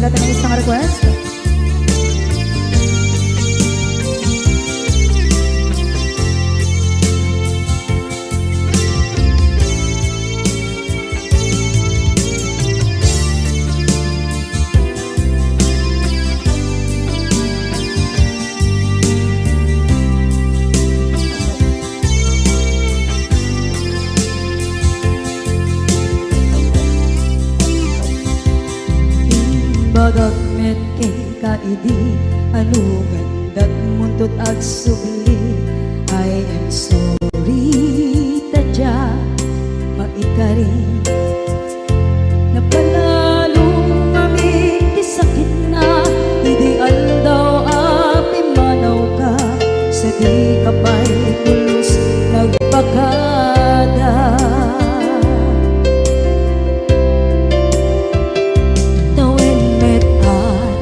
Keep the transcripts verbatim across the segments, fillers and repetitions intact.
Dati nga isang request. Imbagak met kenka idi, ano nga indatmonto agsubli? I am sorry, ta dia maikari. Napanalo ngamin ti sakitna idi aldaw a pimmanawka, sadika pay pulos nagpakada. Tawen met a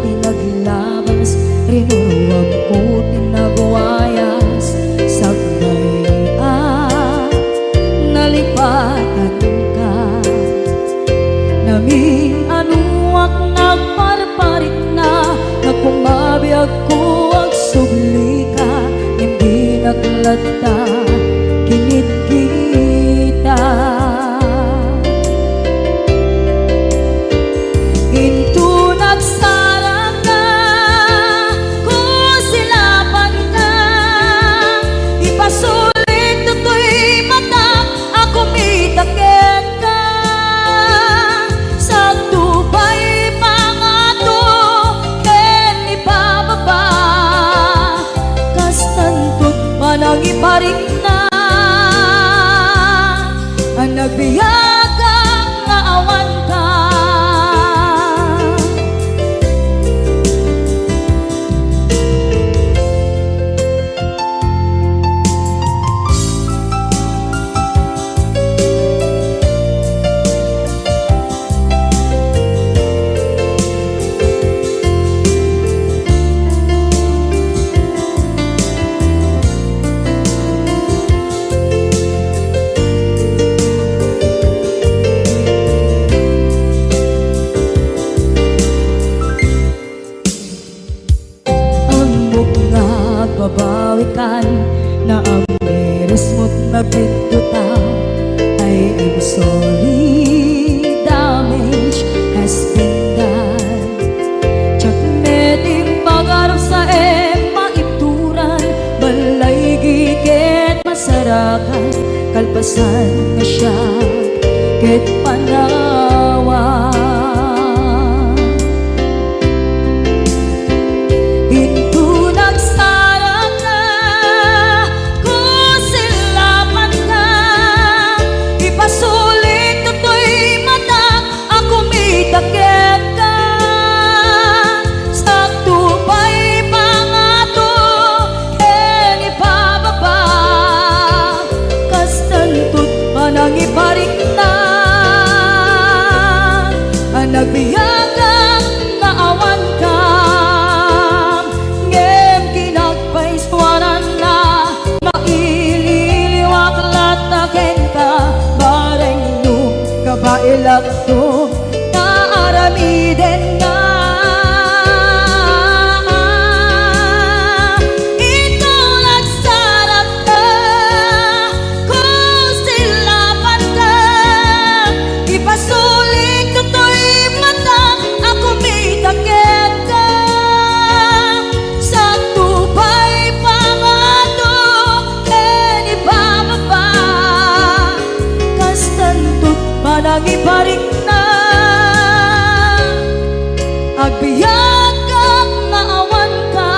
ti naglabas, rinuruamko ti nagwayas, sakbay a nalipatanka. Namin-anoak nagparparikna, nagkumabiagko agsublika, ngem dinak latta kinitkita. Inton agsarangka, kusilapanka, ipasulik toy matak a kumita kenka. Sagto pay pangato ken ibababa, kastanto ti panangiparikna a nagbiagak nga awanka. Ammok nga agbabawikan, naammirismot nagbiddota. I am sorry, damage has been done. Diak met impagarupsaem maibturan, balay ket masarakan, kalpasan nga siak ket panawan. Inton agsarangka, kusilapanka, ipasulik toy matak a kumita kenka. Sagto pay pangato ken ibababa, kastanto ti panangiparikna a nagbiagak nga awanka. Ngem kinagpaisuananna, maililiwak latta kenka, bareng no kabaelakto nga aramidenna. Inton agsarangka, kusilapanka, ipasulik toy matak a kumita kenka. Sagto pay pangato ken ibababa, kastanto ti panangiparikna, agbiagak nga awanka.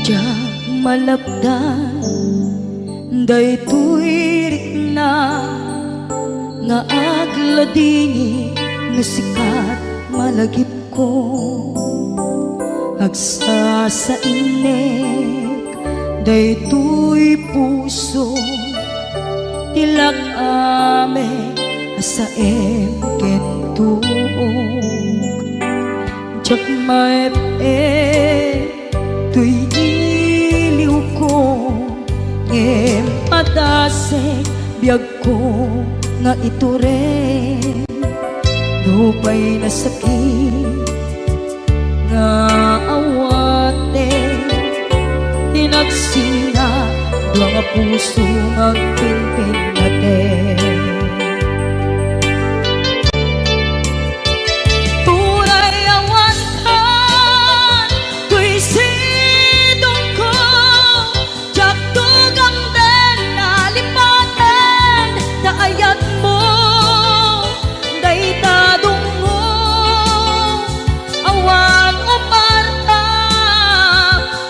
Diak malapdan Daytoy rikna nga agladingit no sika ti malagipko. Agsasainek daytoy puso ti lak-amek a saem ken tuok. Diak maep-ep toy iliwko, ngem padasek biagko nga itureng. Nupay nasakit nga awaten, ti nagsina dua nga puso nga agpinpinnaten. Uray awan kan toy sidongko, diak tugamden a lipaten ta ayatmo dayta dungngo. Awan umarta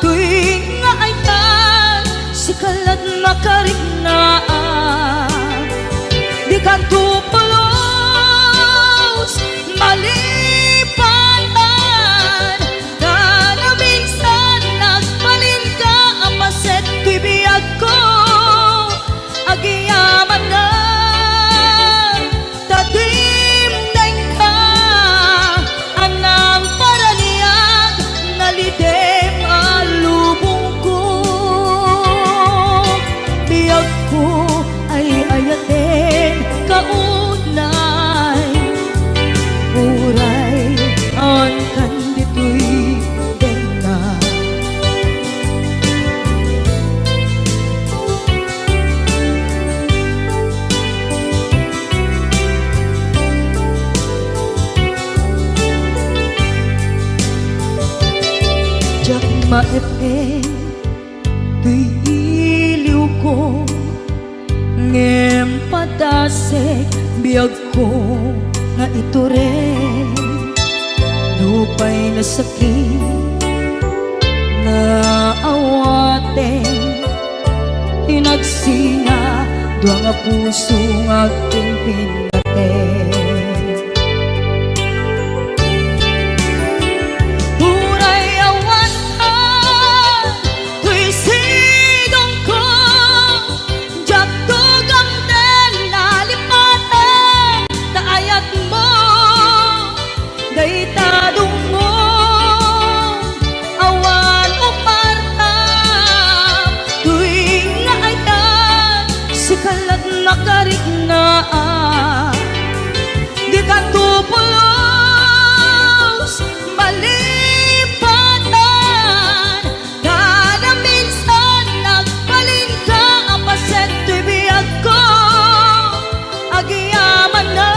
toy nga ayat, sika la't makariknaan. Dikanto pulos malipatan, ta naminsan nagbalinka a paset toy biagko. Agyamanak ta dimdengka a nangparaniag, nalidem a lubongko. Biagko ay ayaten ka unay, uray awan kan ditoy denna. Diak maep-ep toy iliwko, ngem padasek biagko nga itureng. Nupay nasakit nga awaten, ti nagsina dua nga puso nga agpinpinnaten. Uray awan ka toy sidongko, diak tugamden a lipaten ta ayatmo dayta dungngo. Awan umarta toy nga ayat, sika la't makariknaan. Dikanto pulos malipatan, ta naminsan nagbalinka a paset toy biagko. Agyamanak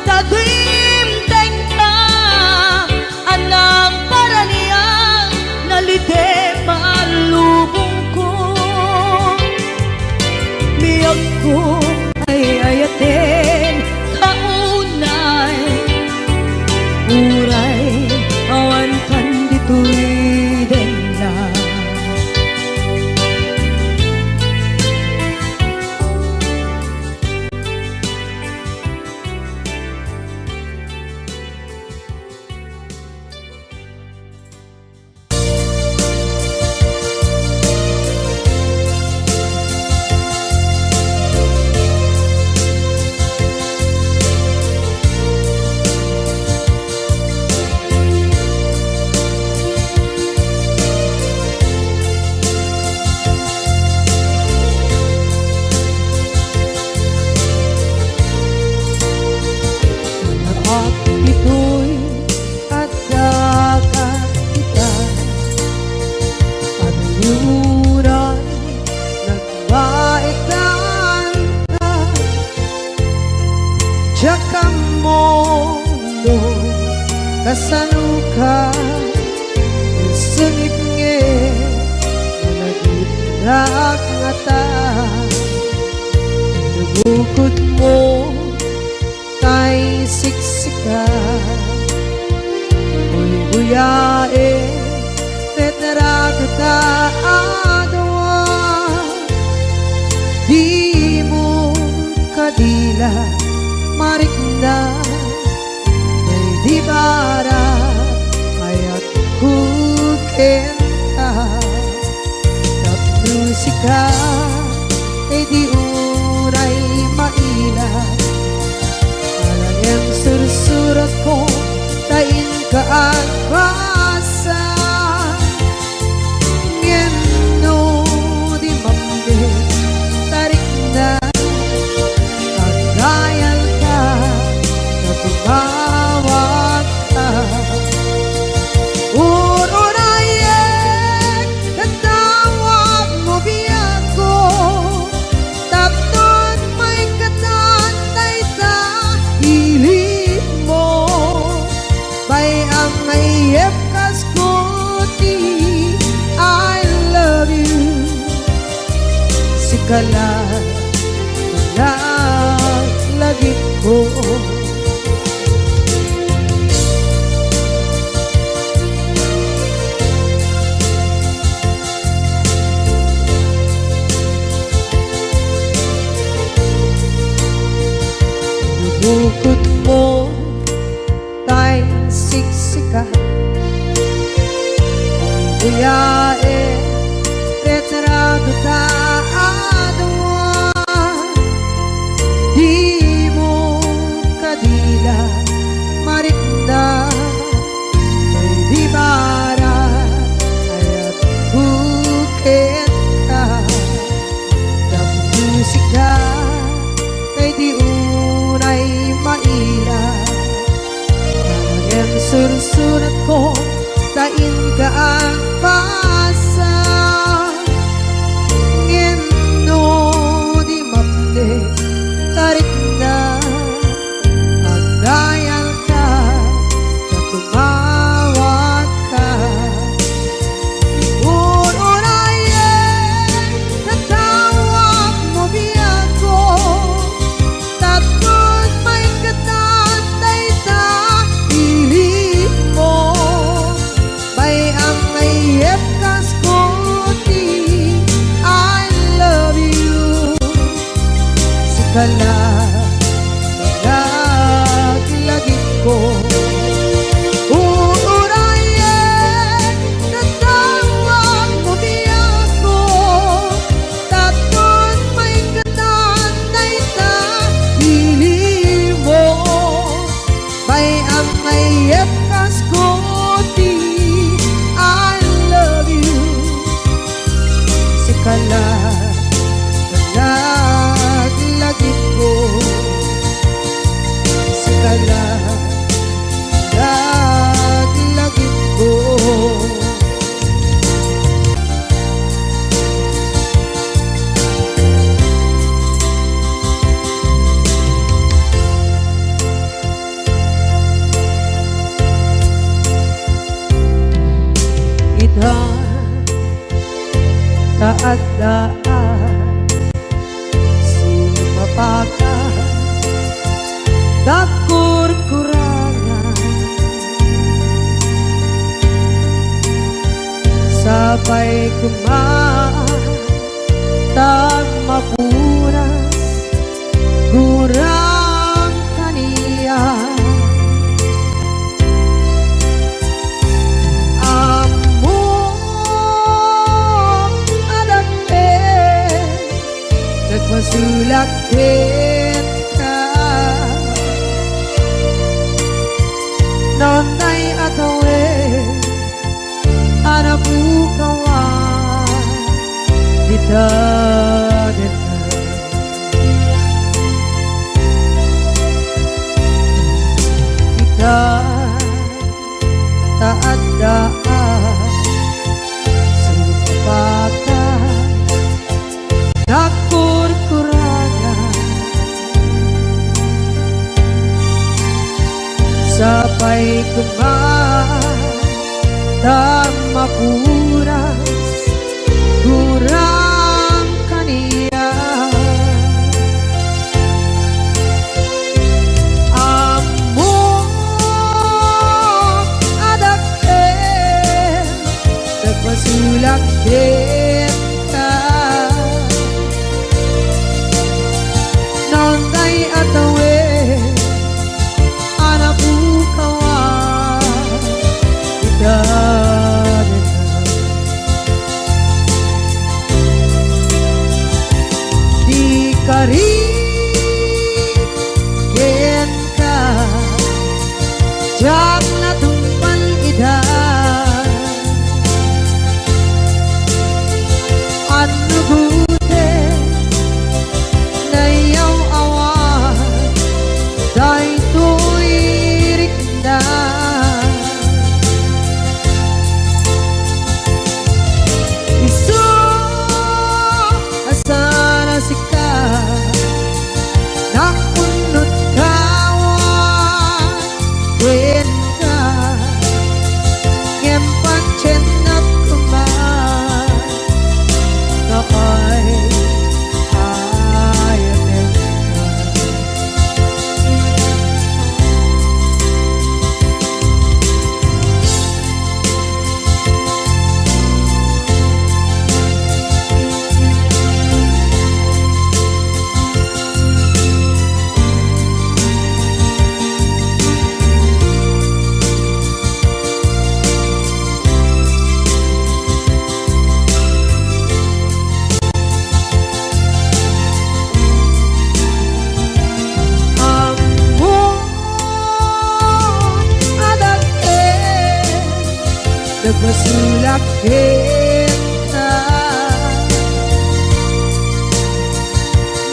ta dimdengka a nangparaniag, nalidem a lubongko. Biagko ay ayaten ka unay, uray awan kan ditoy denna. Naak ditoy adda ka ita, agnuray nagbaekan ka. Diak ammo no kasano ka, sungit ngarud, malagipnak ngata. Nabukod mo tay siksika, buybuyaen, ket ragta a dawa. maila, marikna, daydi bararayatko kenka. Tapno sika, daydi uray maila, ala nga sursuratko, ta inka agbasa. Ngem no di mapne, tarikna, agdayalka, ta tumawagka. Ururayek, tatawagmo biagko, tapno maikkan dayta ilinmo. Bay-am nga iyepkasko ti I love you. Sika la, panaglagisko. Bukod mo tay siksika. Kuyae, retrato ta adua. Dimo kadila, marikna, daydi bararayatko kenka. Tapno sika, daydi uray maila, ala nga sursuratko, ta inka agbasa. Ngem no di mapne, tarikna, agdayalka, ta tumawagka. Ururayek, tatawagmo biagko, tapno maikkan dayta ilinmo. Bay-am nga iyepkasko ti I love you. Sika la, panaglagisko. Ururayek, tatawagmo biagko, tapno maikkan dayta ilinmo. Bay-am nga iyepkasko ti I love you. Sika la, panaglagisko. Sika la, panaglagisko. Ita, ta adda a sumapaka, dagkurkurangan. Sapay koma ta mapuras gurang kaniak. Ammok a dakkel, nagpasulak kenka. Nonday a tawen a napukawan dita daga. Ita, ta adda a sumapaka, nagkurkurangan. Sapay koma ta mapuras gurang kaniak. Ammok a dakkel, nagpasulak kenka. Nonday a Diak natungpal ida. Annugoten nayaw-awan daytoy rikna. Isu a saan a sika, nakunot kawan kenka, ngem patiennak koma, nga ay-ayatenka. Ammom a dakkel, nagbasolak kenka.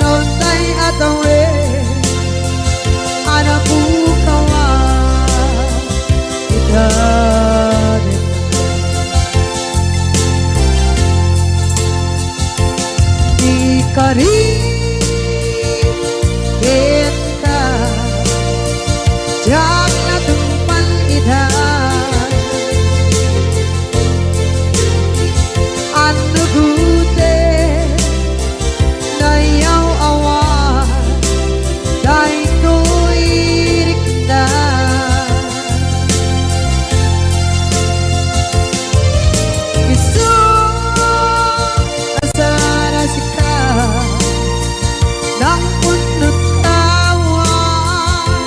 Naunay a tawen a napukawan ita. Di karit kenka, diak natungpal ida. Annugoten nayaw-awan daytoy rikna. Isu a saan a sika, nakunot kawan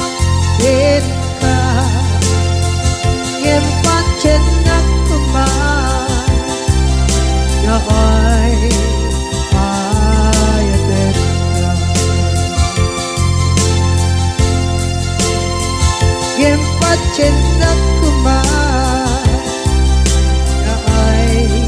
kenka, ngem patiennak koma, nga ay-ayatenka. Ngem patiennak koma, nga ay-ayatenka.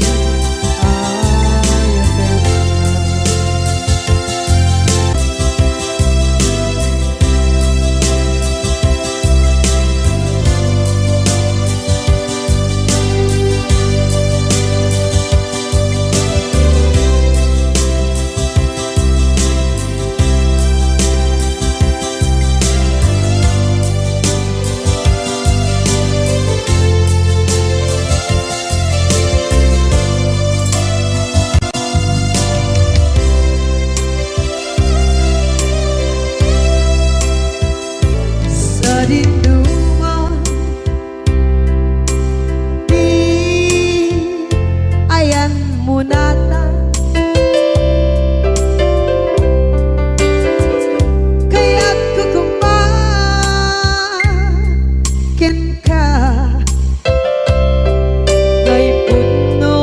Sadinoman, di ayanmo natan. Kayatko koma kenka, nga ipudno.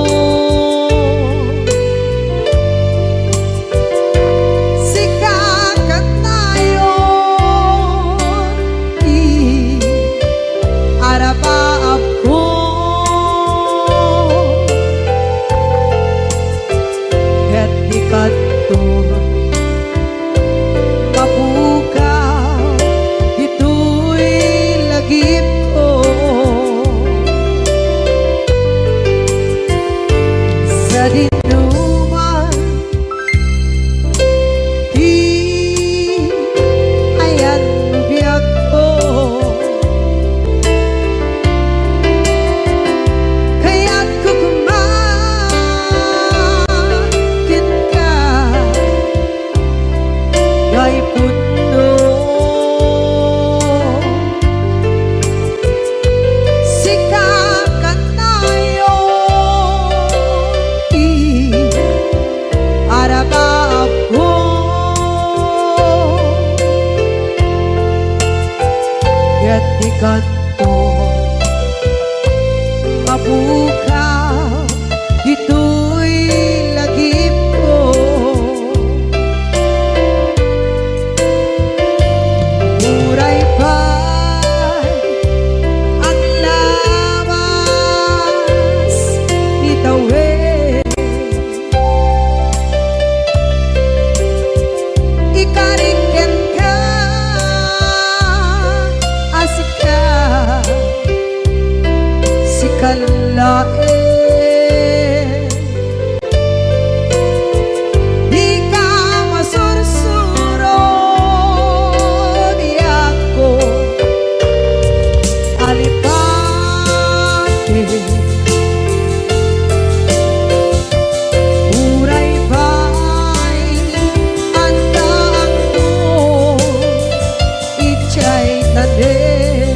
Sika kanayon ti arabaabko, ket di kanto mapukaw ditoy lagipko. Sadinoman ti ayanmo biagko, kayatko koma kenka, nga ipudno. Sika kanayon ti arabaabko, ket di kanto mapukaw ditoy lagipko. Uray pay Kan laeng, dika masursuro, biagko, alipate. Uray pay adda anto idiay tanem.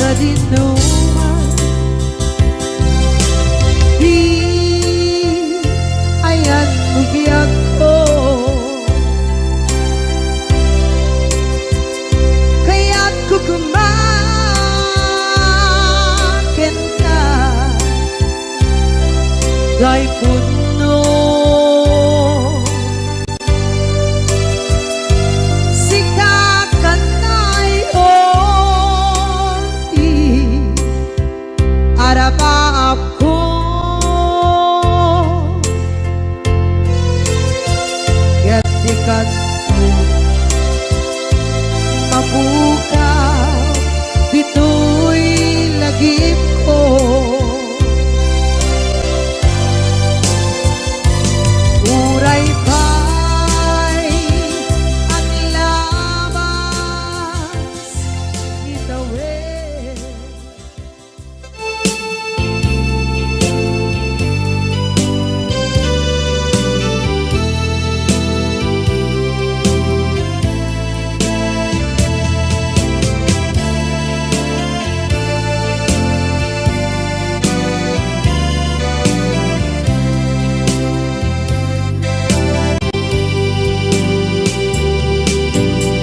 Sadinoman, di ayan mo biagko. Kayatko koma kenka, Daypunno. Sika kannayon ti arapaapko. Ket di kano mapukaw ditoy lagipko. Uray pay aglabas itawen.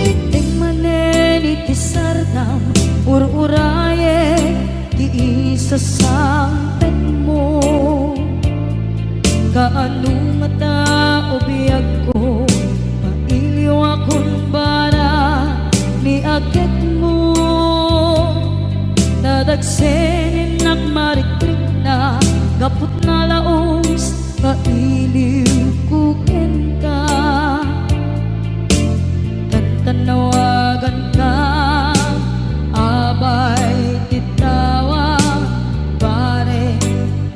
Dimteng manen iti sardam, ur-urayek ti isasangpetmo. Kaano ngata, o biagko, mailiwakon para ni aketmo? Nadagsenak marikrikna gapu ta nalaus nga iliwko kenka. Tantannawaganka, abay ti tawag, pare,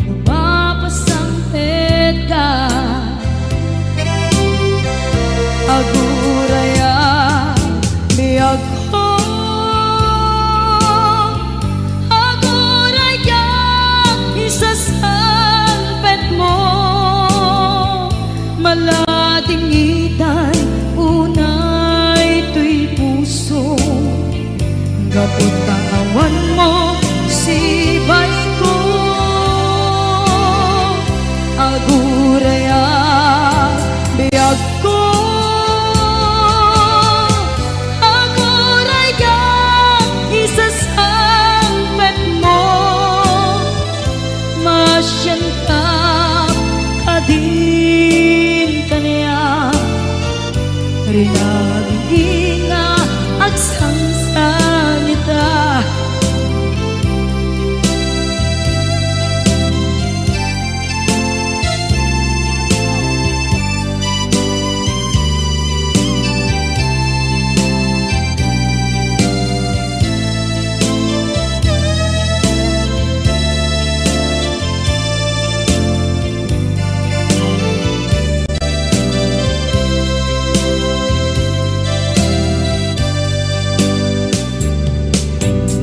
no mapasangpetka. Aguraya, biagko, aguraya, isasangpetmo. Maladingitay unay toy puso, gapu ta awanmo sibayko. Aguraya, biagko, aguraya, isasangpetmo. Masianka kadin kaniak, rinaligi nga agsangsangita.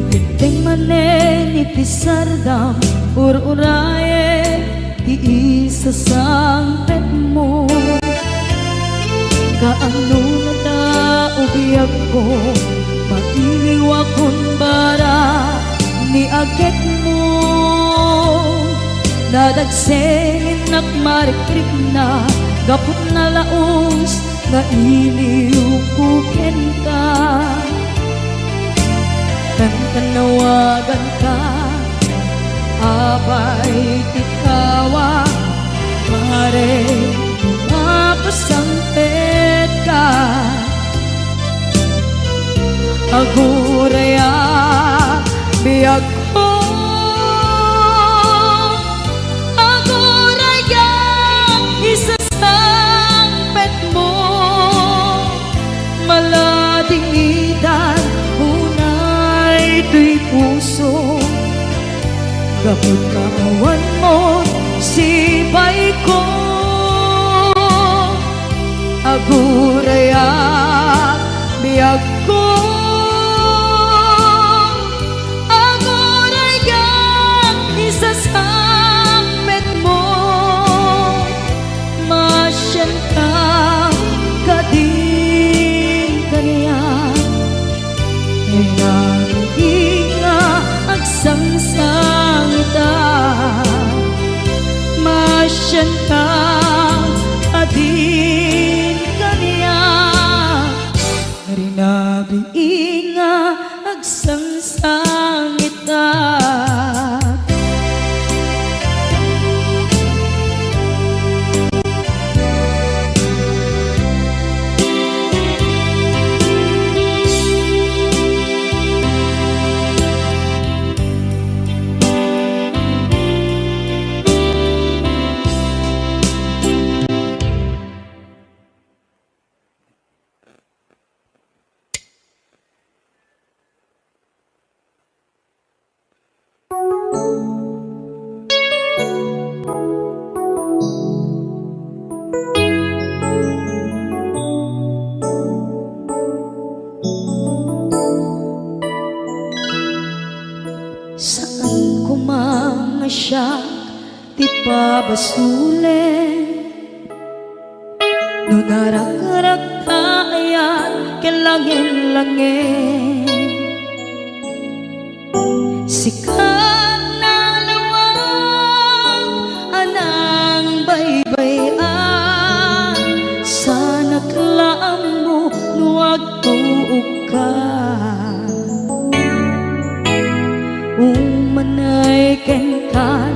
Dimteng manen iti sardam, ur-urayek ti isa isasangpetmo. Kaano ngata, o biagko, mailiwakon bara ni agekmo? Nadagsengennak marikrikna gapu ta nalaus nga iliwko kenka. Kankannawaganka, apay ti tawag, pare, mapasangpetka. Agurayak, biagko. Agurayak, isasangpetmo. Maladingitan unay toy puso. Gapu ta awan mo sipayko. Agurayak, biagko. Agurayak, isasangpetmo. Masianka kadin kaniak. Nanging nga agsangsangitak, masianka kadin kaniak. Rinabii nga agsangsangitak. Saan koma nga siak ti pabasolen. No narakrakta ayat ken langen-langen, sika nalawag a nangbaybay-an, sanak la ammo no agtuokka. Umanay kenkan,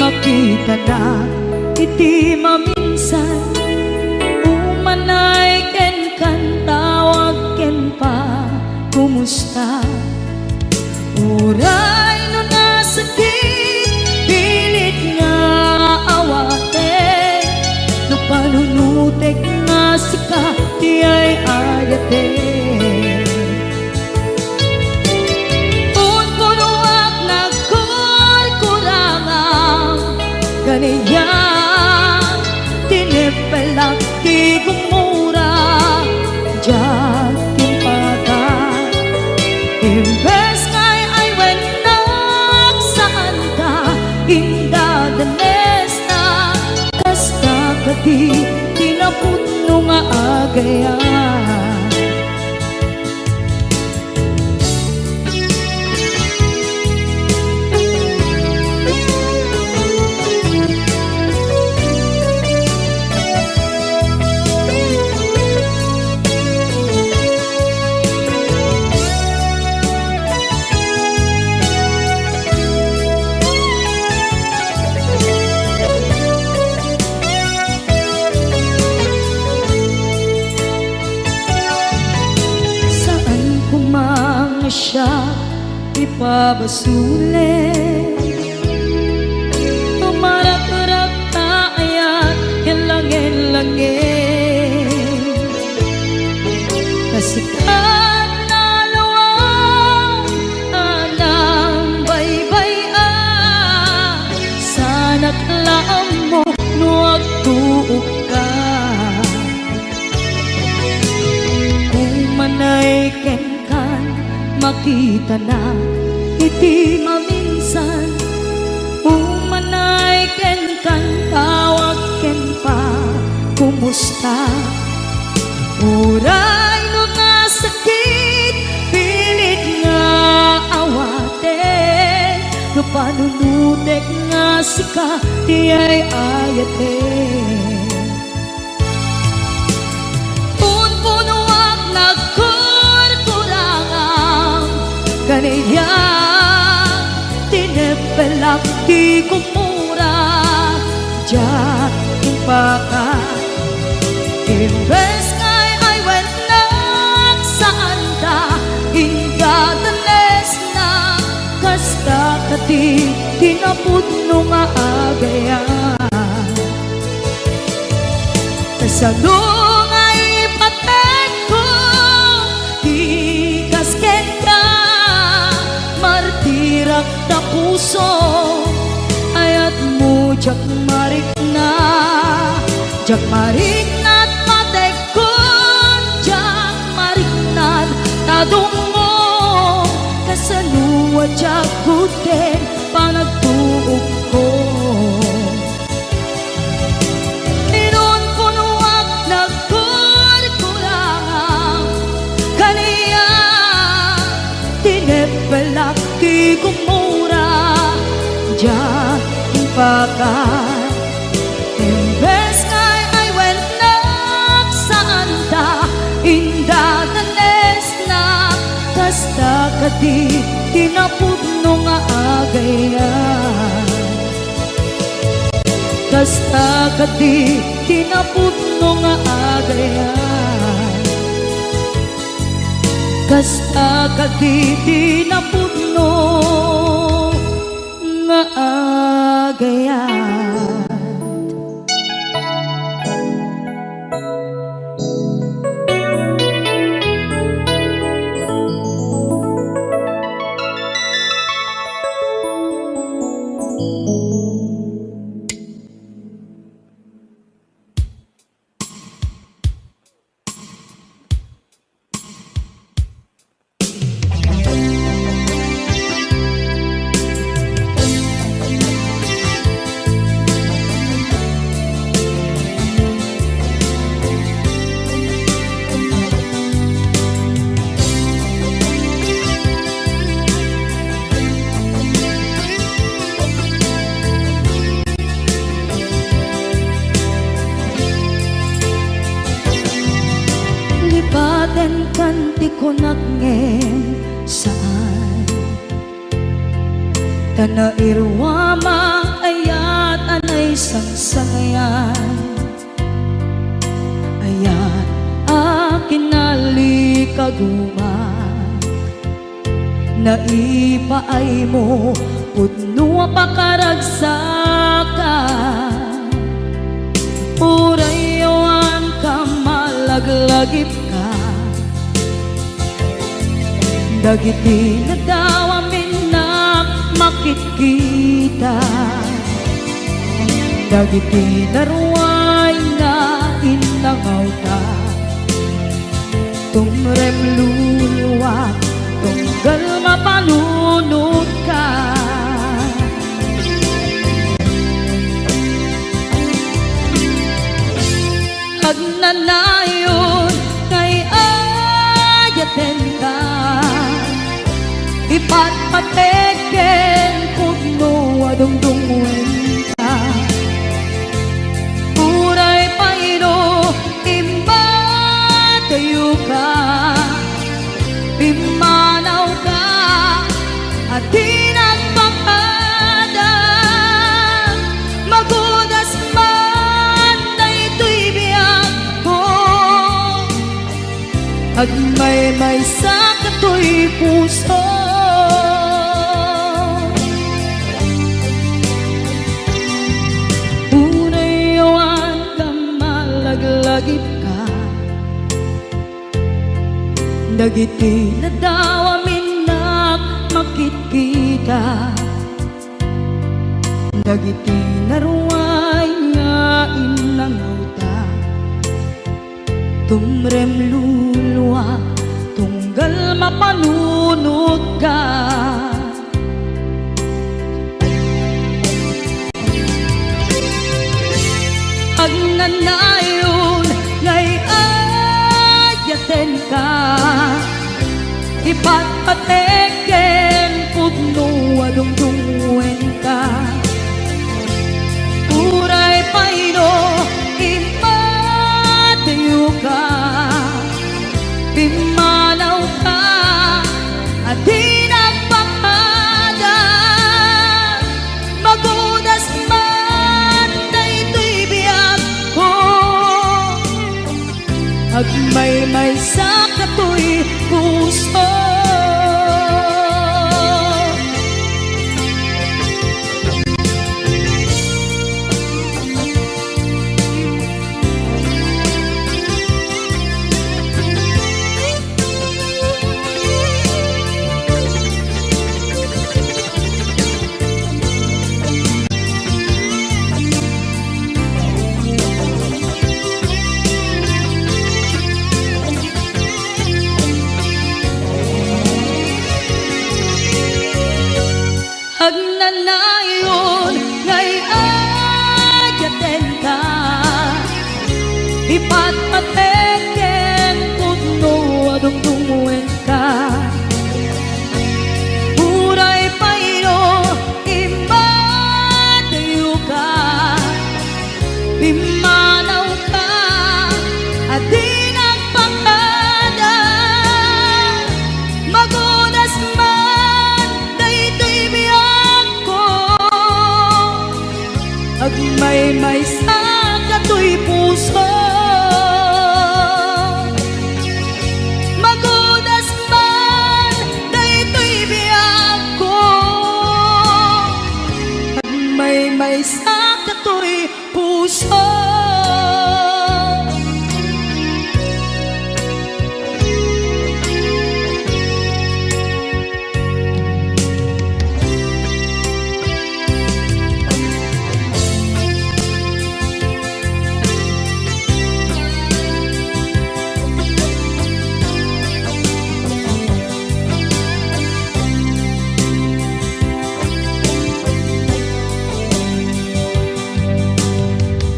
makitanak iti maminsan. Umanay kenkan, tawag ken pa, kumusta? Uray no nasakit, pilit nga awatek, no panunotek nga sika ti ay-ayatek. Purpuruak nagkurkurangam, kaniak tineppelak ti gumura, diak timpatak. Imbes nga ay-aywennak, saanka indadanesnak, kasta kadi ti napudno nga agayat. Saan koma nga siak ti pabasolen. Tumarakrak ta ayat ken langen-langen. Kasikat na lawag a nangbaybay-an, sanak la ammo no agtuokka. Umanay kenkan, makitanak iti maminsan. Umanay kenkan, tawag Panunotek nga sika ti ay-ayaten. Punpunoak nagkurkurangam, kaniak tineppelak ti gumura, diak impaka. Imbes nga ay-ayatnak, saanda, inda danesna, kasta kadi ti napudno nga agayat. Kasano nga ipatekko ti kas kenka, martirak ta puso, ayatmo diak marikna, diak marikna ta patekkon, diak marikna ta dumngom, kasano a diak gudden panagtuokko. Inunpunoak nagkurkurangam, kaniak tineppelak ti gumura, diak impaka. Imbes nga ay-ayatnak, saanda, inda danesna, kasta kadi ti napudno nga agayat. Kasta kadi ti napudno nga agayat. Kasta kadi ti napudno nga agayat. Lipatenkan ti kunak ngem saan. Ta nairuam a ayat a naisangsangayan. Ayat a kinalikaguma. Naipaaymo pudno a pakaragsakan. Uray awan ka malaglagipka. Dagiti nadawam innak makitkita. Dagiti naruay nga innangawta. Tumrem luluak, tunggal mapanunotka. Agnanayon nga ay-ayatenka, ipatpatek ken pudno a dungdungngoenka. Uray pay no immadayoka, pimmanawka a di nagpakada. Magudas man daytoy biagko, agmaymaysa katoy puso. Uray awan ka malaglagipka, dagiti nadawam innak makitkita. Dagiti naruay nga innangawta, tumrem luluak, tunggal mapanunotka. Agnanayon nga ay-ayatenka, ipatpatek ken pudno a dungdungngoen. Patpatek ken pudno a dumdumngka. Uray pay no immadayoka, pimmanawka a di nagpakada. Magudas man daytoy biag ko, agmaymaysa datoy puso. Magudas man daytoy biag ko, agmaymaysa datoy puso.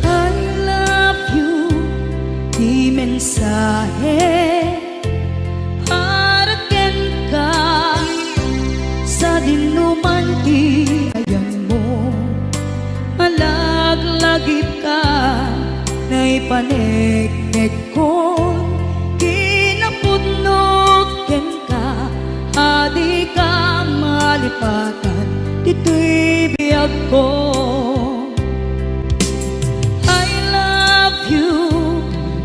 I love you, ti mensahe para kenka, sadinoman ti ayanmo. Malaglagipka, naipaneknekkon kinapudno kenka, a dika malipatan ditoy biagko. I love you,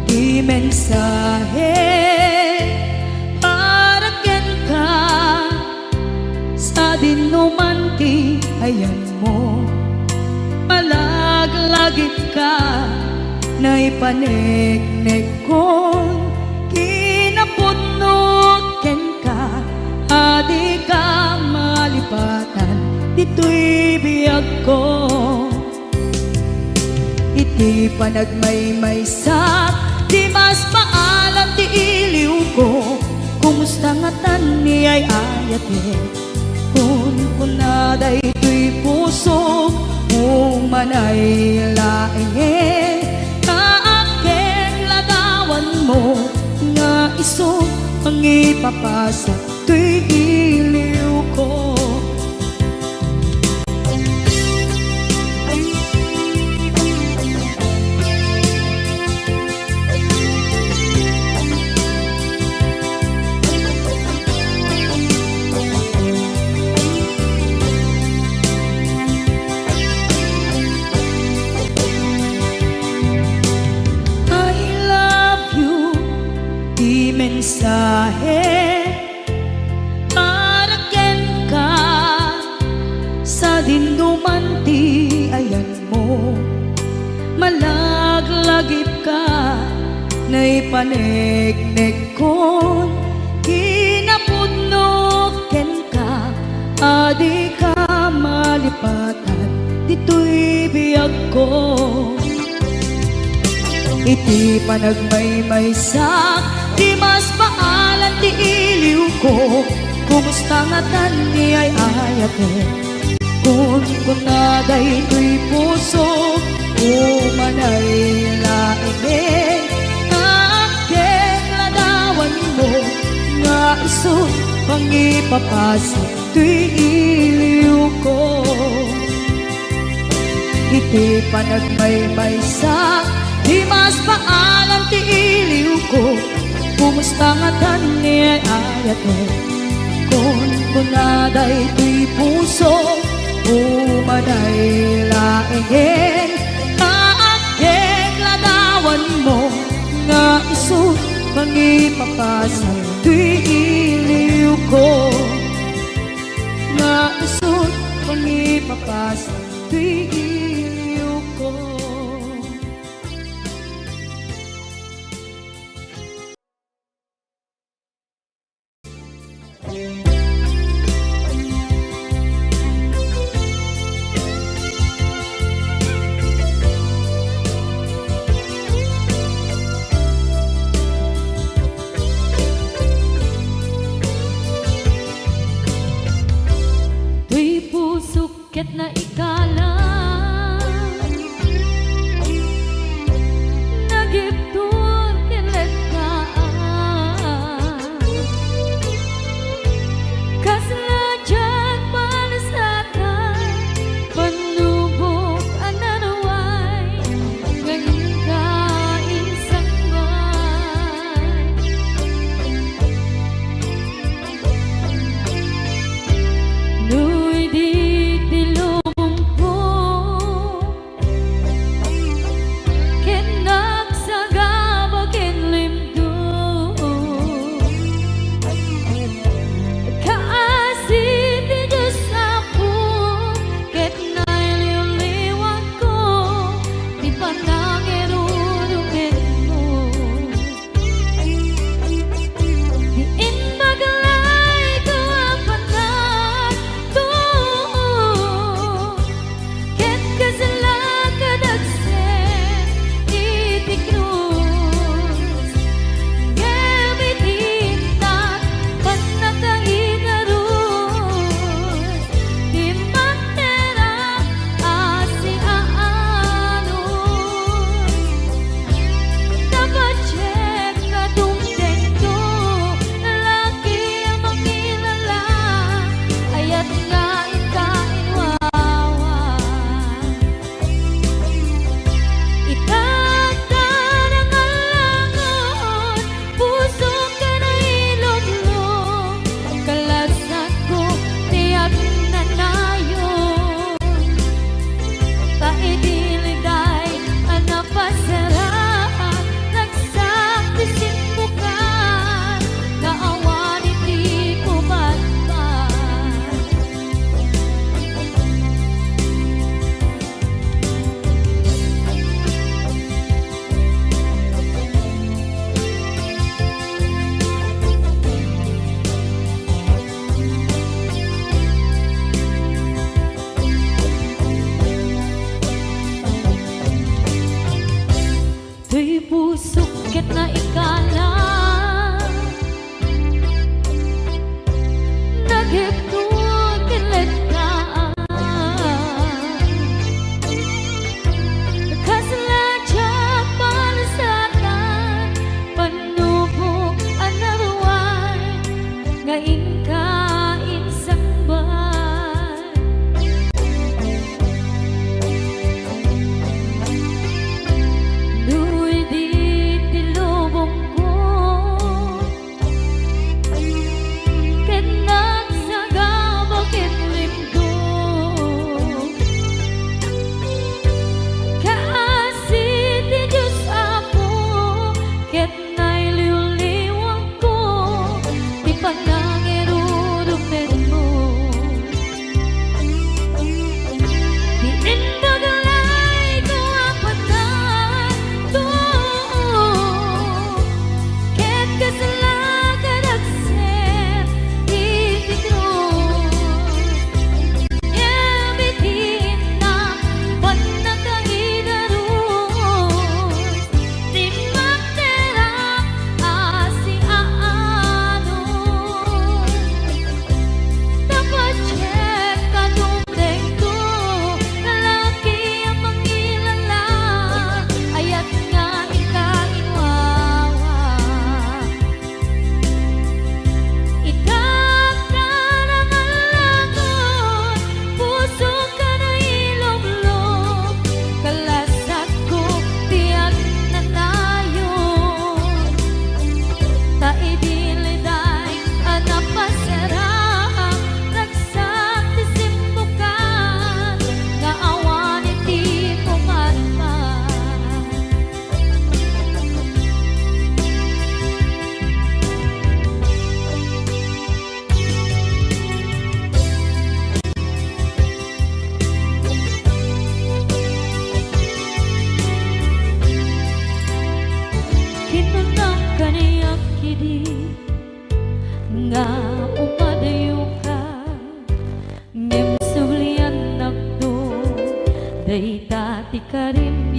ti mensahe para kenka, sadinoman ti ayanmo. Malaglagipka, naipaneknekkon kinapudno kenka, a dika malipatan ditoy biagko. Iti panagmaymaysak, dimas paalan ti iliwko. Kumusta ngatan ni ay-ayatek? Kunkuna daytoy pusok, umanay laengen. Kaakek ladawanmo nga isu mangipapasa toy iliwko. I love you, ti mensahe para kenka, sadinoman ti ayanmo. Malaglagipka, naipaneknekkon kinapudno kenka, a dika malipatan ditoy biagko. Iti panagmaymaysak, dimas paalan ti iliwko. Kumusta ngatan ni ay-ayatek? Kunkuna daytoy pusok, umanay laengen. Kaakek ladawanmo nga isu mangipapasa toy iliwko. Iti panagmaymaysak, dimas paalan ti iliwko. Kumusta ngatan ni ay-ayatek? Kunkuna daytoy pusok, umanay laengen. Kaakek ladawanmo nga isu mangipapasa toy iliwko. Nga isu mangipapasa toy iliwko. Toy pusok ket naikalam.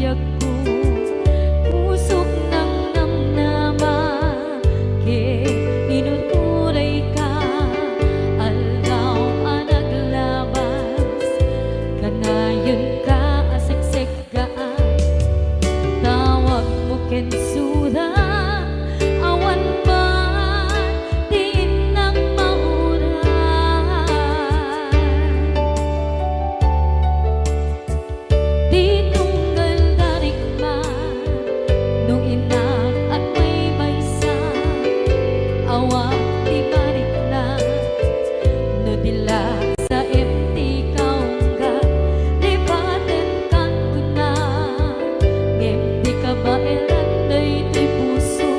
biagko. Pusok nangnamnama ket inur-urayka. Aldaw a naglabas, kanayon ka a seksek gaan. Tawagmo ken sura, awan man ti innam mauray. Ti tunggal da rikna, no innak agmaymaysa, awan ti marikna, no di la saem ti kaungga, lipatenkan kuna, ngem di kabaelan daytoy puso,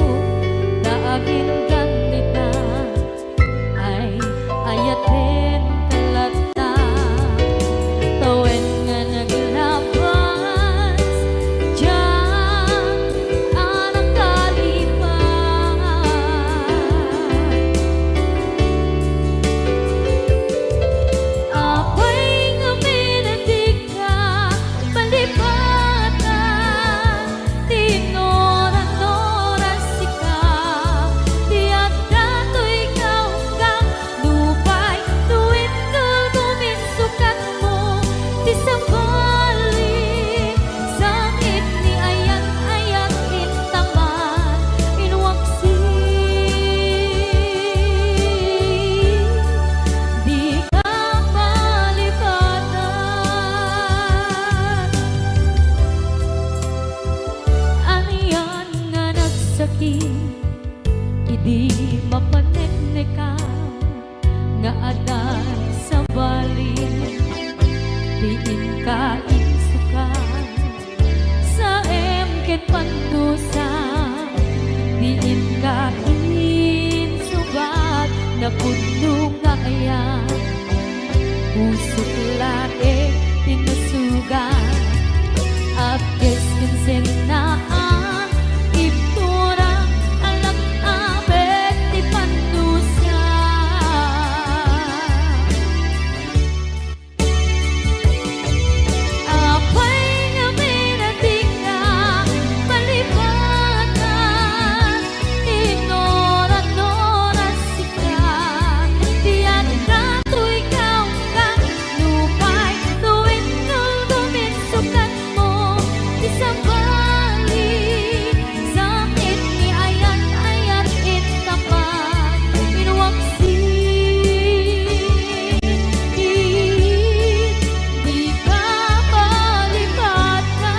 ta aginggan dita. Ay, ayatenka latta, tawen nga naglabas, diak a nakalipat. Apay ngamin a dika malipatan? Ti inur-uray sika, ti adda toy kaunggam, nupay no intulgom insukatmo ti sabali, sangit ni ayat-ayat intaman, inwaksi, dika malipatan. Anian nga nagsakit idi mapaneknekam nga adda sabali ti inka insukat, saem ken pannusa ti inka insukat, napudno nga ayat. Pusok laeng ti nasugat, apkes ken sennaan, ibtura, alak a bet ti pannusa. Apay ngamin a dika malipatan? Ti inur-uray sika, ti adda toy kaunggam, nupay no intulgom insukatmo ti sabali, sangit ni ayat-ayat intaman, inwaksi, dika malipatan.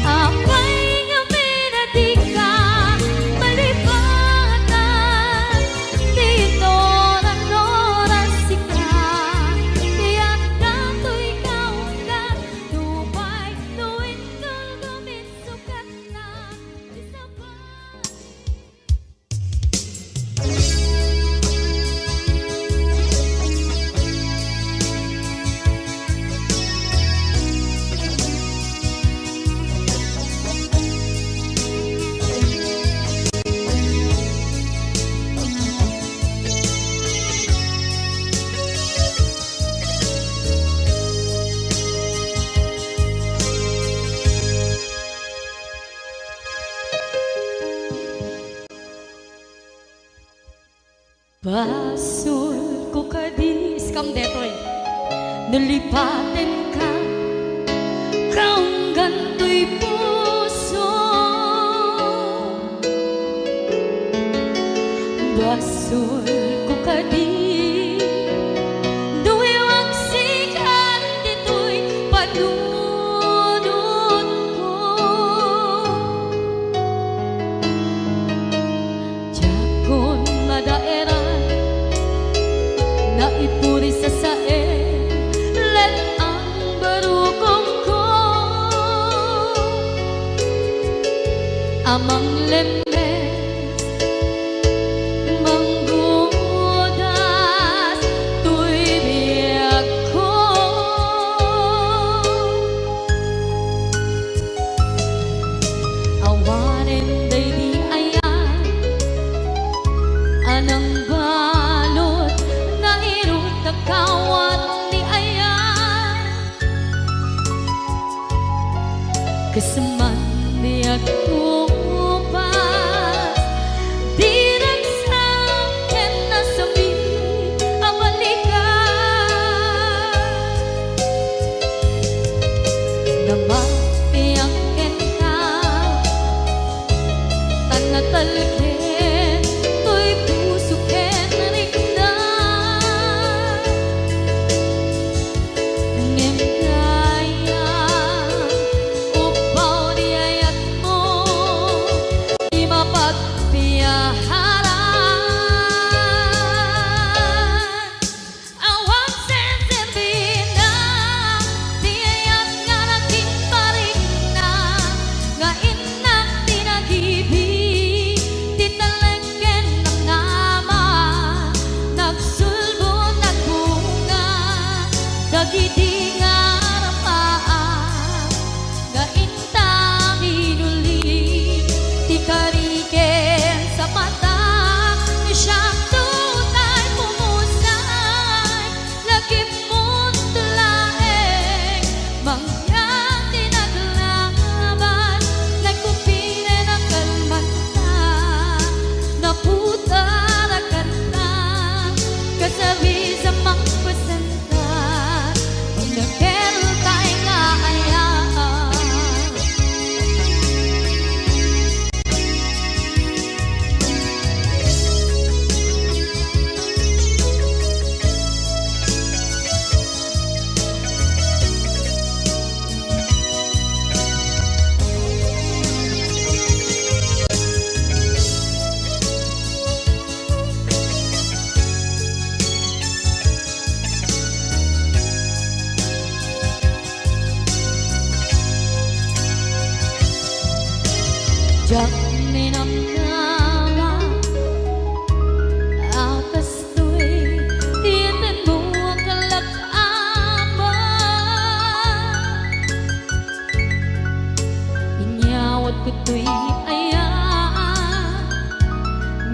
Apay ngamin a dika malipatan? Ti inur-uray sika, ti adda toy kaunggam, nupay no intulgom insukatna ti sabali. Basolko kadi, iskam detoy, no lipatenka, kaunggan toy puso. Basolko kadi, no iwagsikan ditoy panunotko. Diakon madaeran, naipuri sasaen, let-ang barukongko a manglemmes, manggumo. Isman diak kupas, diragsak ken nasami a balikan. Namatiak kenka, tan natalged toy puso ken rinda. Ngem kaya, upbaw di ayatmo, di mapagpiaharan. Awan senserbina, ti ayat nga naging parikna, nga innak ti nagibi, ti talek ken namnama, nagsulbo, nagbunga, dagidi nga arpaam, nga inta minuli, ti kari ken sapata, siak tutay pumusay, lagipmo laeng, mangyan ti naglaban, nagkumpire na kalmanta, naputar a kanta, kasabis a mangpasen- Diak ninamnama a kastoy ti intanmo a kalak-aman. Inyawat ko toy ayat,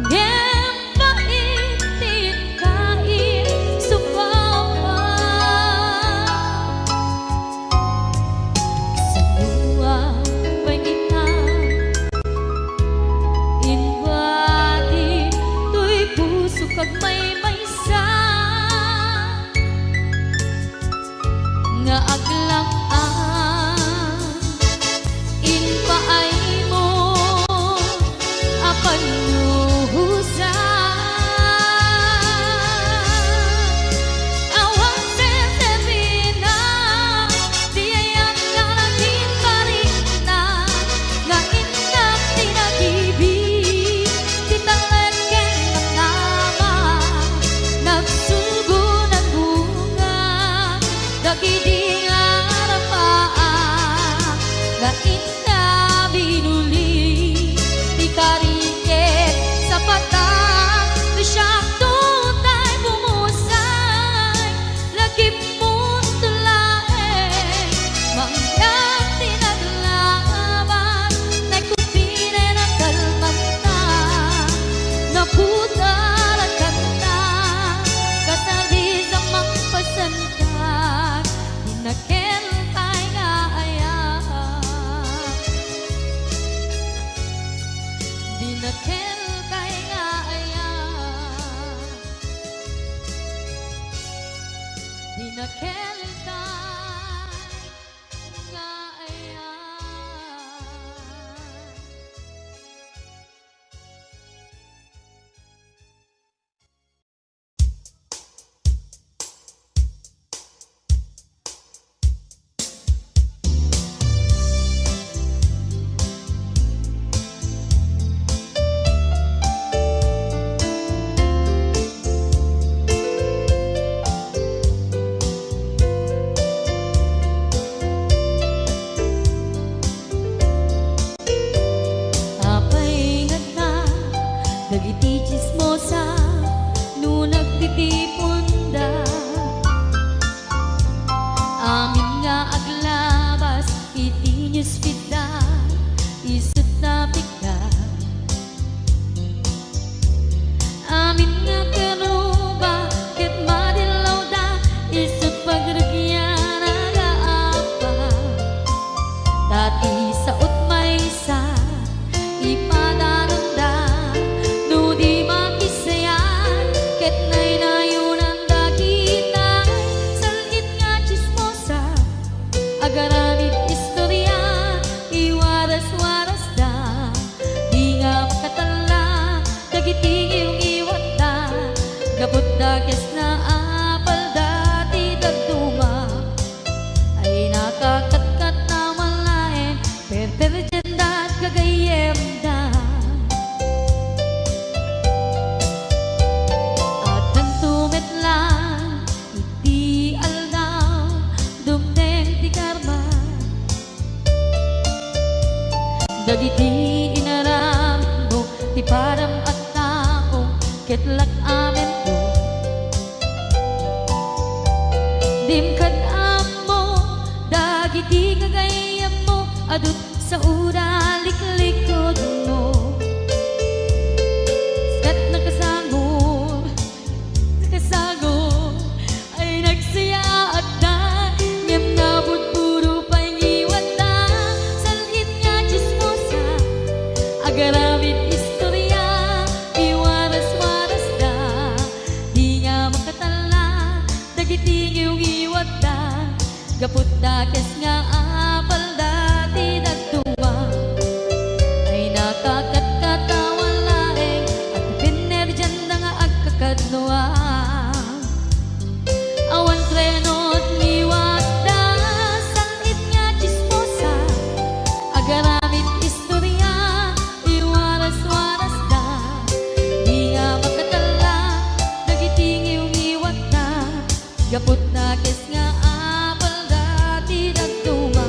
ngem pait ti inkaim, supawan. Kasano a pay ita, inwadi toy pusok agmaymaysa. Nga aglang-an, impaaymo a pannuhosan. Awan senserina, ti ayat nga naging parikna, nga innak ti nagibi, ti talek ken namnama, nagsulbo, nagbunga, dagidi nga arpaam, nga inna binuli, ti kari ken sapata, ti siak tutay pumusay, lagipmo laeng, mangyan ti naglaban, nagkumpire na kalmanta, naputar a kanta, kasabis a mangpasentak, dinakel pay nga ayat, dinakel pay nga ayat, dinakel pay nga ayat. Apay ngata dagiti tsismosa no nagtitiponda? Amin nga aglabas iti newsfeed-da, isut' napikda. Amin nga karuba ket madillawda, isut' pagrugianna nga apa. Ta ti Dagiti inaramidmo ti padam a tao ket lak-amento. Dim kad-ammo dagiti gagayyemmo a dut-, sauda liklikudmo. Ket nakasangor, nakasangor, ay nagsayaatda, ngem nabudbudo pay ngiwatda. Sal-it nga tsismosa, agaramid istoria, iwaras-warasda. Di nga makatalla dagiti ngiwngiwatda, gapu ta kes nga apalda ti dadduma. Ay nakakatkatawan laeng, agpipinnerdianda nga agkakadua. Awan trenot ngiwatda, sal-it nga tsismosa, agaramid istoria, iwaras-warasda. Di nga makatalla dagiti ngiwngiwatda, gapu ta kes nga apalda ti dadduma.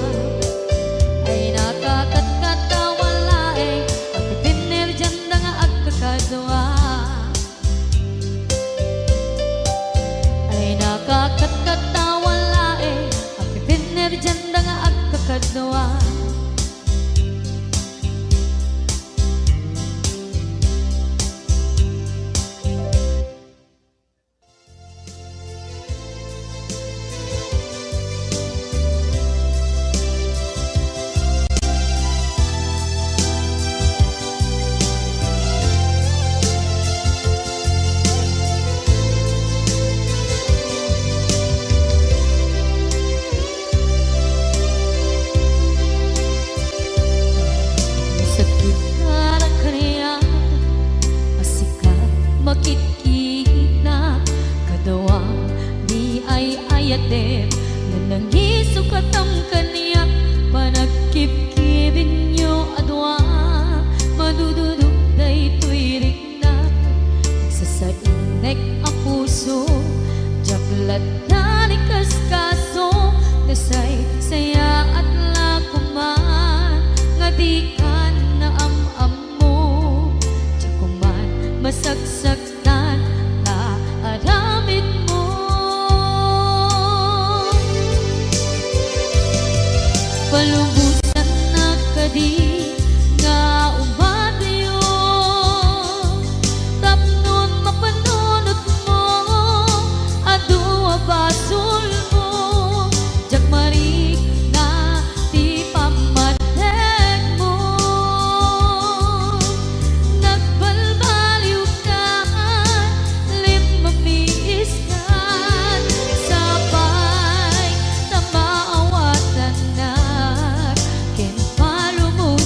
Ay nakakatkatawan laeng, agpipinnerdianda nga agkakadua. Ay nakakatkatawan laeng, agpipinnerdianda nga agkakadua. Sakit nga kaniak, a sika makitkita, kadua ni ay-ayatem, nga nangisukatam kaniak, panagkibkibinyo a dua, madududok daytoy rikna. Nagsasainek a puso, diak latta ni kaskaso, nasaysayaat la koman nga dikan naam-ammo, diak koman masaksaktan ta aramidmo. Palubosannak kadi nga umadayo, tapno mapanunotmo, adu a basolmo, diak marikna ti pammatnekmo. Nagbalbaliwkan, limmamiiskan, sapay ta maawatannak ken palubos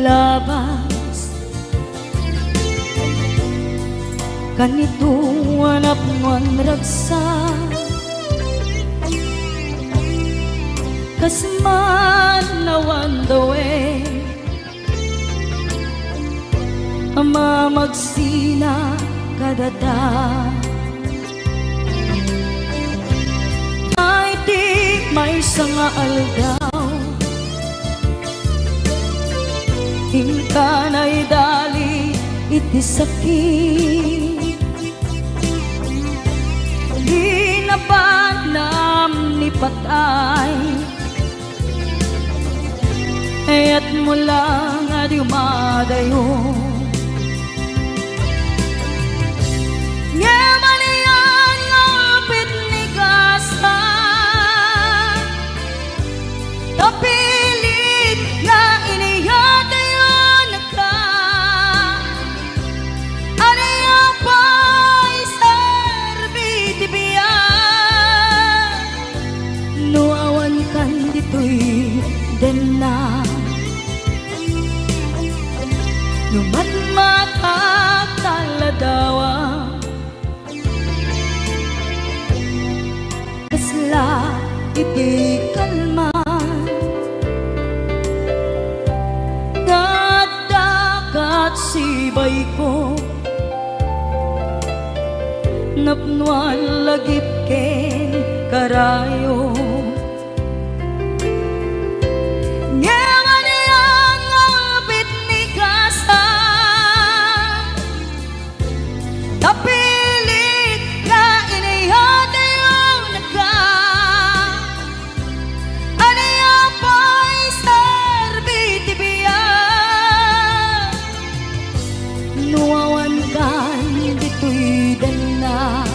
labas. Kanito a napnoan ragsak, kas man awan dawen a mamagsina kadata. Iti maysa nga aldaw, inka naidali iti sakit. Di nabanam ni patay, kayatmo lang a dumadayo. Ngem ania nga apit ni gasa, ta pilit nga iniyatayonka. Ania pay serbi ti biag no awankan ditoy denna? No matmatak ta ladawam, kasla iti kalman nga adda kat sibayko, napnoan lagip ken karayo. Ngem ania nga apit ni gasa, ta pilit nga iniyatayonka. Ania pay serbi ti biag no awankan ditoy denna?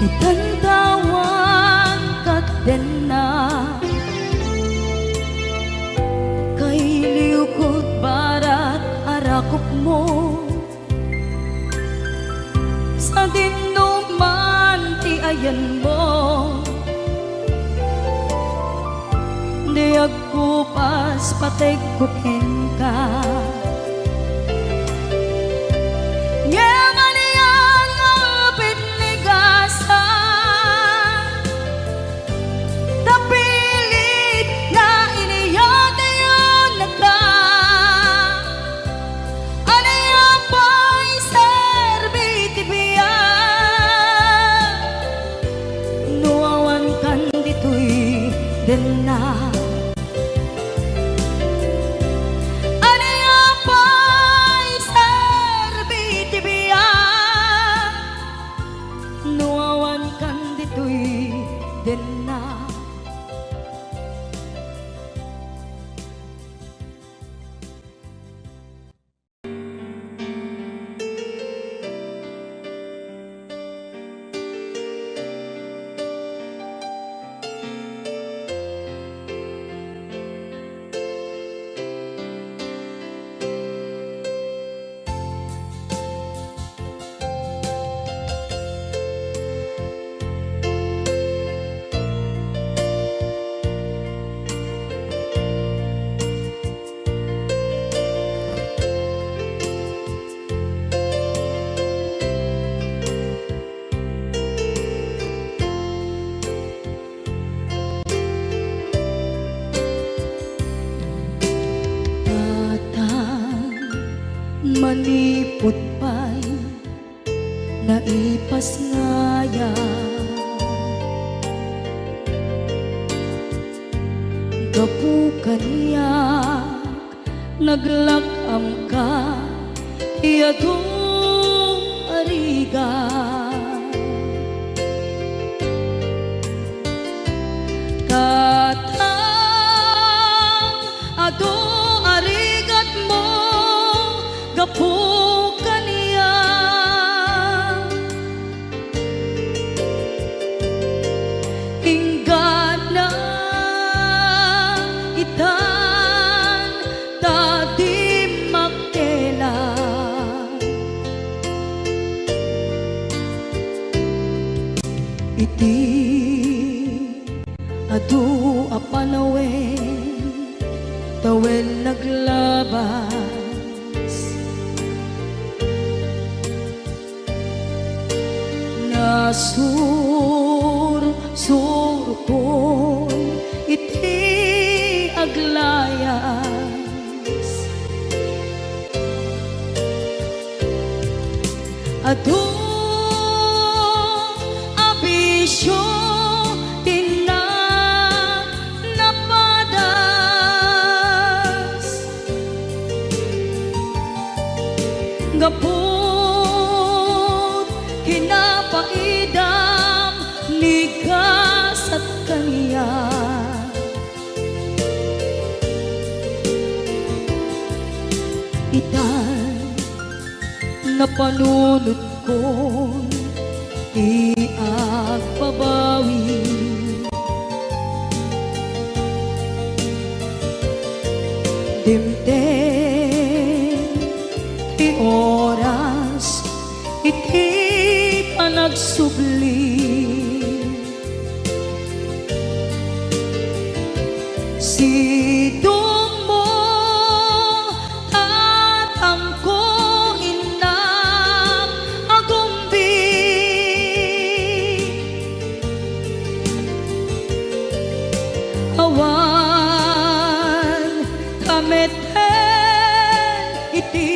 Itan ta awan ket denna, kailiwko barat a rakupmo. Sadino man ti ayanmo, di agkupas pategko kenka. Ngem ania nga apit ni gasa, ta pilit nga iniyatayonka. Ania pay serbi ti biag no awankan ditoy denna? Ania pay serbi ti biag no awankan ditoy denna? Tatang, manipud pay naipasngayam. Gapu kaniak, naglak-amka ti adu a rigat. Tatang, adu a rigatmo, gapu Adu a panawen, tawen naglabas. Nasursurkon iti aglayas. Adu a bisio ti na-, napadas. Gapu't kinapaidam ni gasat kaniak. Itan, napanunotkon ti agbabawi. Dimteng ti oras iti panagsubli. Sidongmo, tatangko, innak, agumbi. Awan ka met iti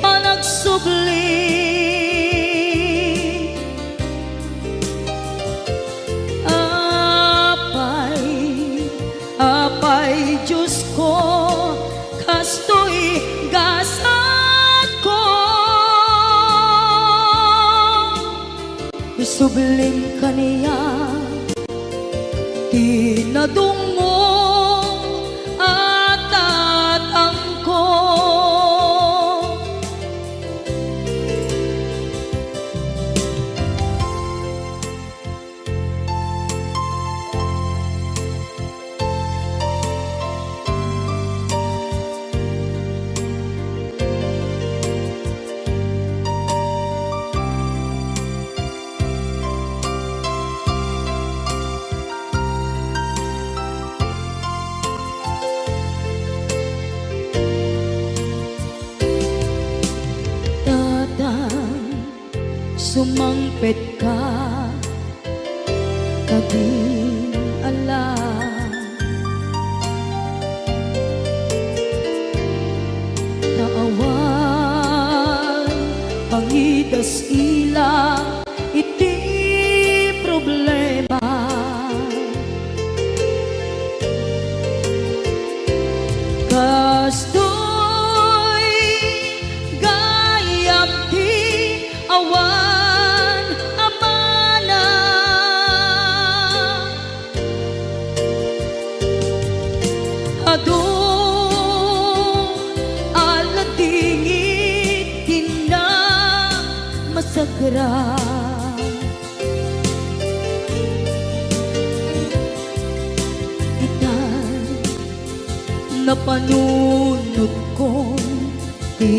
panagsubli. Apay, Apay Diosko, kastoy gasatko. Isublim kaniak ti nadungngong a tatangko. Tatang, sumangpetka kadin ala. Ta awan pangidas-ila iti problema. Kastoy gayam ti awan amana. Adu a ladingit ti namasagra. Itan, napanunotkon ti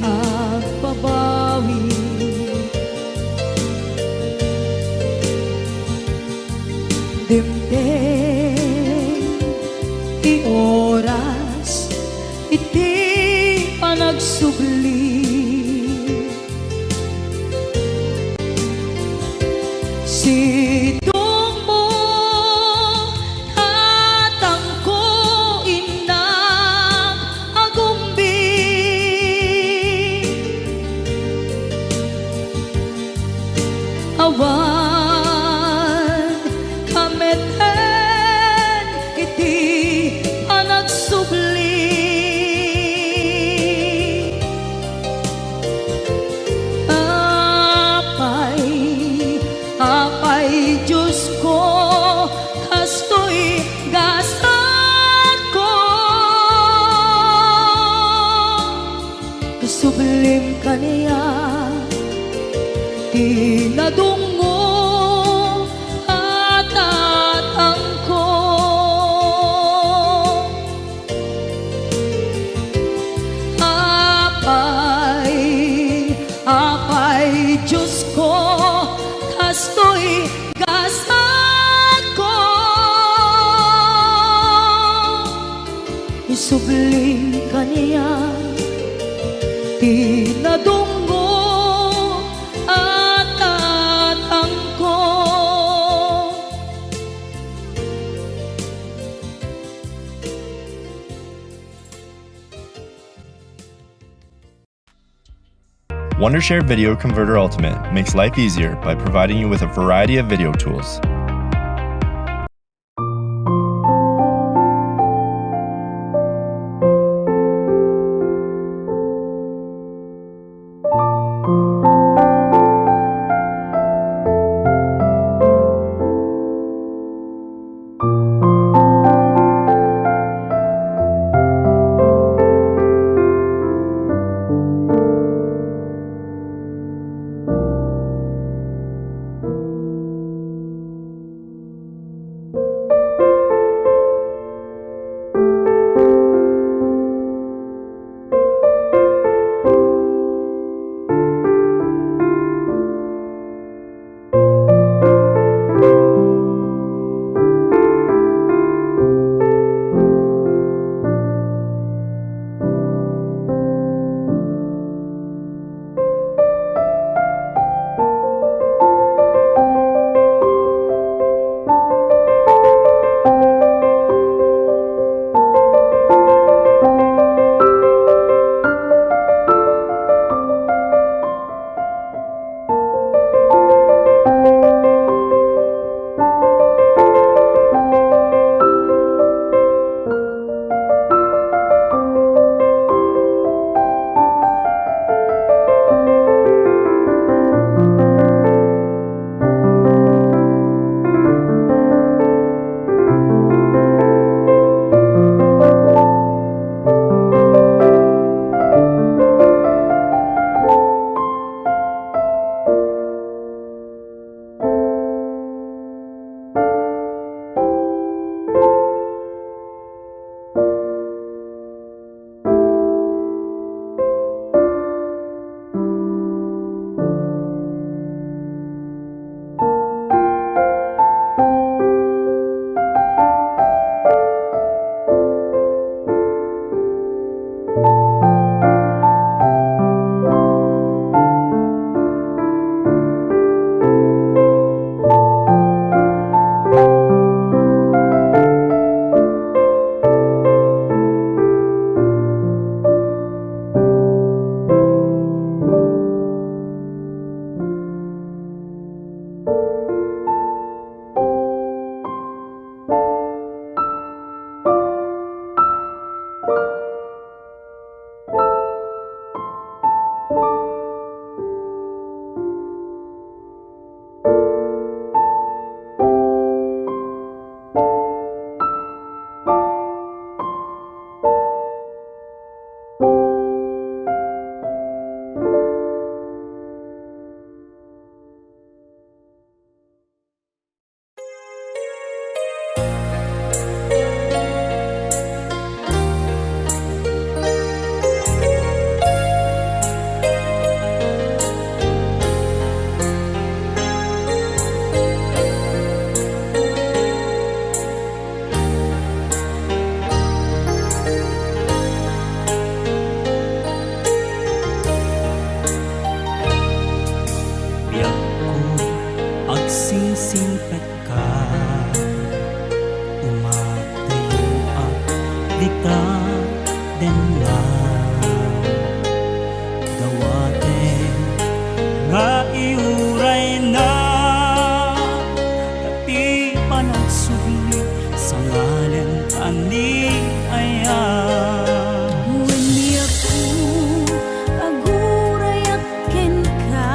agbabawi. Dimteng ti oras iti panagsubli. Sidongmo, tatangko, innak, agumbi. Awan ka met iti panagsubli. Apay, Apay Diosko, kastoy gasatko. Isublim kaniak ti nadungngong a tatangko. Apay, Apay Diosko, kastoy gasatko. Subling kaniak ti nadunggo a tatangko. Wondershare Video Converter Ultimate makes life easier by providing you with a variety of video tools. Biagko, agsingsingpetka, umadayoak dita denna. Dawaten nga iurayna, ta ti panagsubli sangalen a ni aya. Wen, biagko, agurayak kenka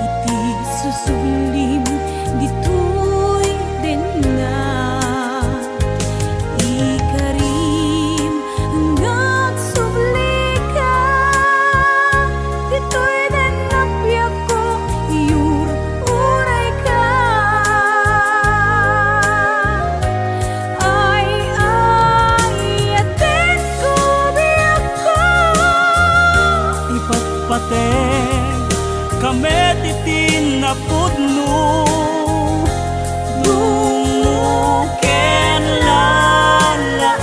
iti susublim ditoy denna. Ikarim nga agsublika ditoy denna, biagko, iur-urayka. Ay, ay, ayatenko, biagko. Ipatpatek ka met iti napudno, dungngo ken lalailo.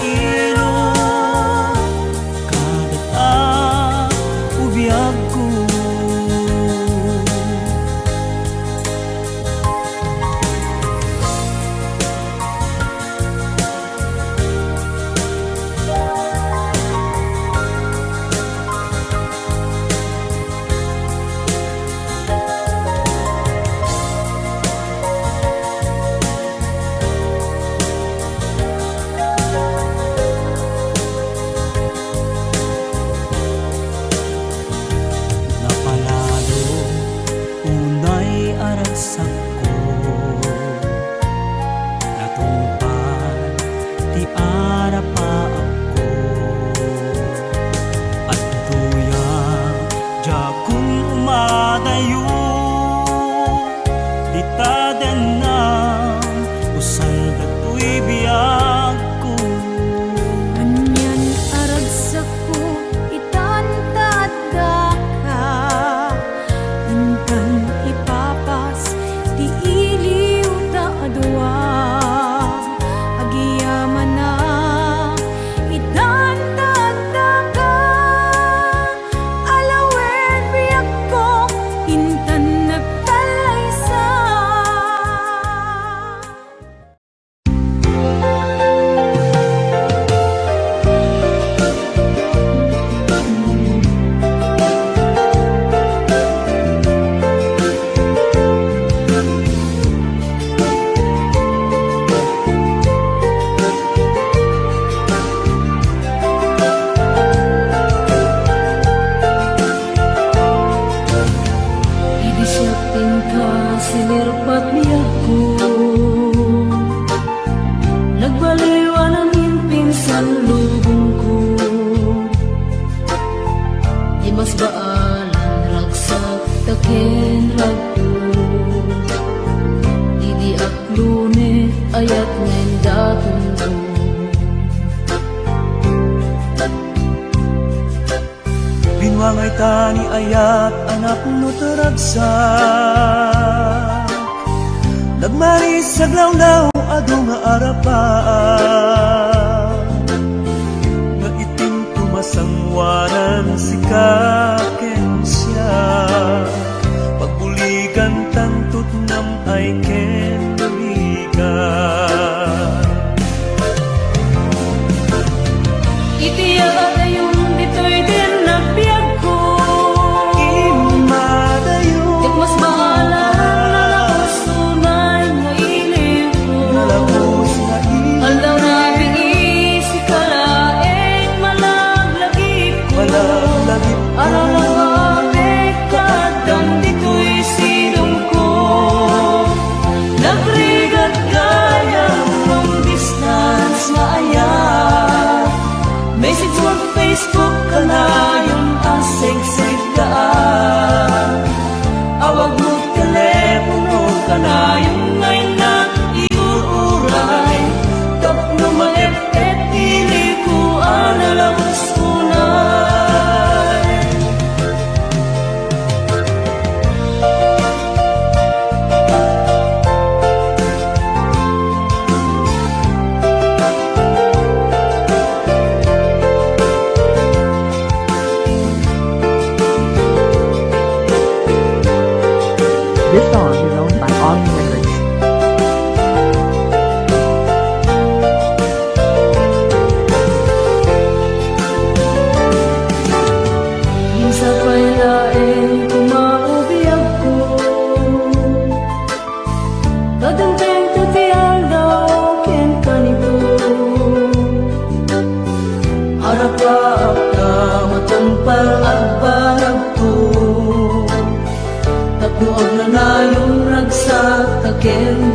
Binuangay ta ni ayat a napno ti ragsak. Nagmaris aglawlaw adu nga arapaak. Nga itim tumasanguanan sika ken siak. Pagbuligan tanto ti nam-ay ken bigat. Iti adayon ditoy din nagbiagko. Immadayon. Ket mas maalan a nalabos unay nga ilikko. Nalabos nga ilikko. Aldaw na biisi ka laeng malaglagipko. Malaglagipko. Aralawa met ka addan ditoy sidongko. Nagrigat gayam long distance nga ayat. Message mo Facebook, kanayon a segseggaan. Awag mo telepono, kanayon nga innak iur-uray. Tapno maep-et ti ilikko a nalabos unay. This song is owned by Ollie Records. Ngem sapay laeng koma a biagko. Kadantengto ti aldaw ken kanito. Arapaak ta matungpal agbanagto. Tapno agnanayon ragsak ta ken